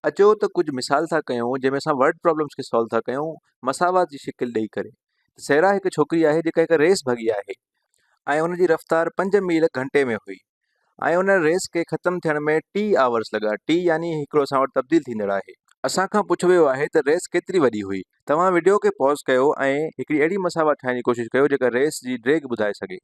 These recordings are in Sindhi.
اچو ته ڪجهه مثال ٿا ڪيون جنهن ۾ اسان ورڊ پرابلمس کي سالو ٿا ڪيون مساوات جي شڪل ڏئي ڪري. ته سيرا هڪ ڇوڪري آهي جيڪا هڪ ريس ڀڳي آهي ۽ ان جي رفتار 5 ميل گهنٽي ۾ هئي ۽ ان ريس کي ختم ٿيڻ ۾ ٽي آورس لڳا. ٽي يعني هڪڙو اسان وٽ تبديل ٿيندڙ آهي. اسان کان پڇيو ويو آهي ته ريس ڪيتري وڏي هئي. توهان وڊيو کي پاز ڪيو ۽ هڪڙي اهڙي مساوات ٺاهڻ جي ڪوشش ڪيو جيڪا ريس جي ڊيگهه ٻڌائي سگهي.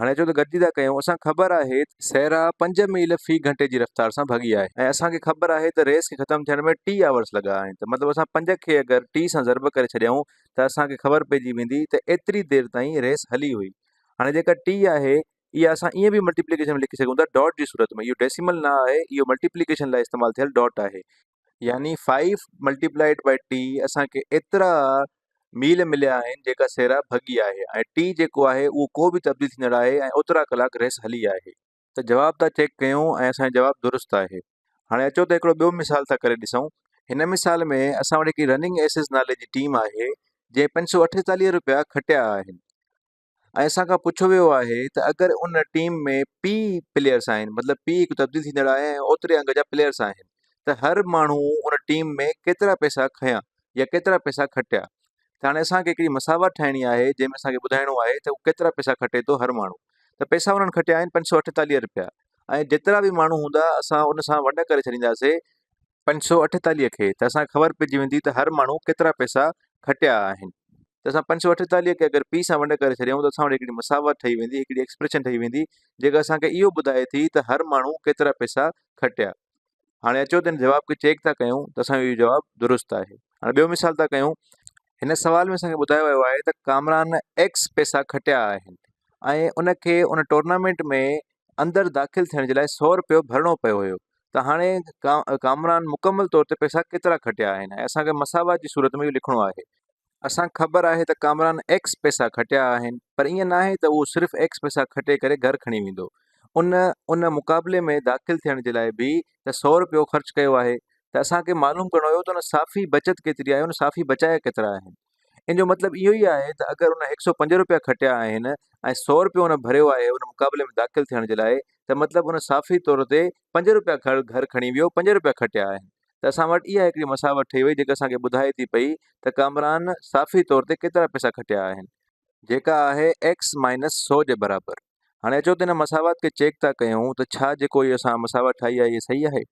هاڻي اچو ته گڏجي ٿا ڪيون. اسان کي خبر آهي ته سيرا 5 ميل في گهنٽي جي رفتار سان ڀڳي آهي ۽ اسان کي خبر آهي ته ريس کي ختم ٿيڻ ۾ ٽي آورس لڳا آهن ته مطلب اسان 5 کي اگر ٽي سان ضرب ڪري ڇڏيائون ته اسان کي خبر پئجي ويندي ته ايتري دير تائين ريس هلي هئي. هاڻي جيڪا ٽي آهي اها اسان ائين به ملٽيپليڪيشن ۾ لکي سگهون ٿا ڊاٽ جي صورت ۾. اهو ڊيسيمل نه آهي، اهو ملٽيپليڪيشن لاء استعمال ٿيل ڊاٽ آهي. يعني فائيو ملٽيپلائيڊ بائي ٽي اسان کي ايترا ميل مليا آهن جيڪا سيرا ڀڳي آهي ۽ ٽي جيڪو آهي اهو ڪو به تبديل ٿيندڙ آهي ۽ اوترا ڪلاڪ ريس هلي آهي. ته جواب ٿا چيڪ ڪيون ۽ اسان جو جواب درست آهي. هاڻي اچو ته هڪڙو ٻيو مثال ٿا ڪري ڏسون. هن مثال ۾ اسان وٽ هڪڙي رننگ ايسز نالي جي ٽيم آهي جنهن 548 روپيا کٽيا آهن. ۽ اسان کان پڇيو ويو آهي ته اگر ان ٽيم ۾ پي پليئرس آهن مطلب پي هڪ تبديل ٿيندڙ آهي ۽ اوتري انگ جا پليئرس آهن ته هر ماڻهو ان ٽيم ۾ ڪيترا پئسا کنيا يا ڪيترا پئسا کٽيا ته هاڻي اسان کي هڪڙي مساوات ٺاهڻي آهي جنهن ۾ اسان کي ٻڌائڻو آهي ته هو ڪيترا پئسا کٽي ٿو هر ماڻهو ته پئسا انهن کٽيا آهن 548 روپيا ۽ جيترا به ماڻهو هوندا اسان ان سان ونڊ ڪري ڇڏينداسي 548 کي ته اسان کي خبر پئجي ويندي ته هر ماڻهو ڪيترا پئسا کٽيا آهن ته اسان 548 کي اگر پي سان ونڊ ڪري ڇڏيون ته اسان وٽ هڪڙي مساوات ٺهي ويندي، هڪڙي ايڪسپريشن ٺهي ويندي جيڪا اسان کي اهو ٻڌائي ٿي ته هر ماڻهو ڪيترا پئسا کٽيا. هاڻي اچو ته هن جواب کي چيڪ ٿا ڪيون ته اسان جو اهو جواب درست آهي. هاڻي ٻيو مثال ٿا ڪيون. هن سوال ۾ اسان کي ٻڌايو ويو آهي ته ڪامران ايڪس پئسا کٽيا آهن ۽ ان کي ان ٽورنامينٽ ۾ اندر داخل ٿيڻ جي لاء سو رپيو ڀرڻو پيو هيو ته هاڻي ڪامران مڪمل طور تي پئسا ڪيترا کٽيا آهن ۽ اسان کي مساوات جي صورت ۾ اهو لکڻو آهي. اسان کي خبر آهي ته ڪامران ايڪس پئسا کٽيا آهن پر ائين ناهي ته اهو صرف ايڪس پئسا کٽي ڪري گهر کڻي ويندو. ان ان مقابلي ۾ داخل ٿيڻ جي لاء به ته سو رپيو خرچ ڪيو آهي ته اسان کي معلوم ڪرڻو هيو ته ان صافي بچت ڪيتري آهي ان صافي بچايا ڪيترا آهن. ان جو مطلب اهو ئي آهي ته اگر ان هڪ سو پنج روپيا کٽيا آهن ۽ سو روپيو ان ڀريو آهي ان مقابلي ۾ داخل ٿيڻ جي لاء ته مطلب ان صافي طور تي پنج روپيا گهر کڻي ويو پنج روپيا کٽيا آهن ته اسان وٽ اها هڪڙي مساوت ٺهي وئي جيڪا اسان کي ٻڌائي ٿي پئي ته ڪامران صافي طور تي ڪيترا پئسا کٽيا آهن. جيڪا آهي ايڪس مائنس سو جي برابر. هاڻي اچو ته ان مساوات کي چيڪ ٿا ڪيون ته ڇا جيڪو اهو اسان مساوات ٺاهي آهي اها صحيح آهي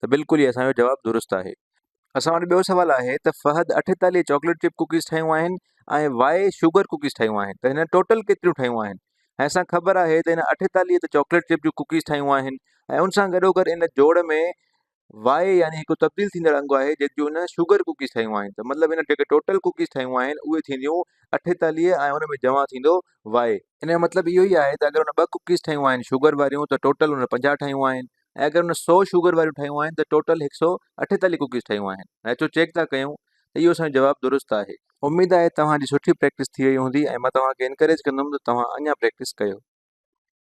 ته بلڪل ئي اسان جو جواب درست آهي. اسان وٽ ٻيو سوال آهي ته فهد 48 چاڪليٽ چپ ڪوڪيز ٺاهيون آهن ۽ وائي شوگر ڪوڪيز ٺاهيون آهن ته هن ٽوٽل ڪيتريون ٺاهيون آهن ۽ اسان کي خبر آهي ته هن 48 ته چاڪليٽ چپ جون ڪوڪيز ٺاهيون آهن ۽ ان سان گڏوگڏ ان جوڙ ۾ وائي يعني هڪ تبديل ٿيندڙ انگ آهي جنهن جون هن شوگر ڪوڪيز ٺاهيون آهن ته مطلب هن جيڪي ٽوٽل ڪوڪيز ٺاهيون آهن اهي ٿينديون 48 ۽ ان ۾ جمع ٿيندو وائي. ان جو مطلب اهو ئي آهي ته اگر هن ٻه ڪوڪيز ٺاهيون آهن شوگر واريون ته ٽوٽل هن 50 ٺاهيون آهن ۽ اگر ان سو شوگر واريون ٺاهيون آهن ته ٽوٽل 148 ڪوڪيز ٺاهيون آهن ۽ اچو چيڪ ٿا ڪيون ته اهو اسان جو جواب درست آهي. اميد آهي توهان جي سٺي پريڪٽس ٿي وئي هوندي ۽ مان توهان کي انڪريج ڪندم ته توهان اڃا پريڪٽس ڪيو.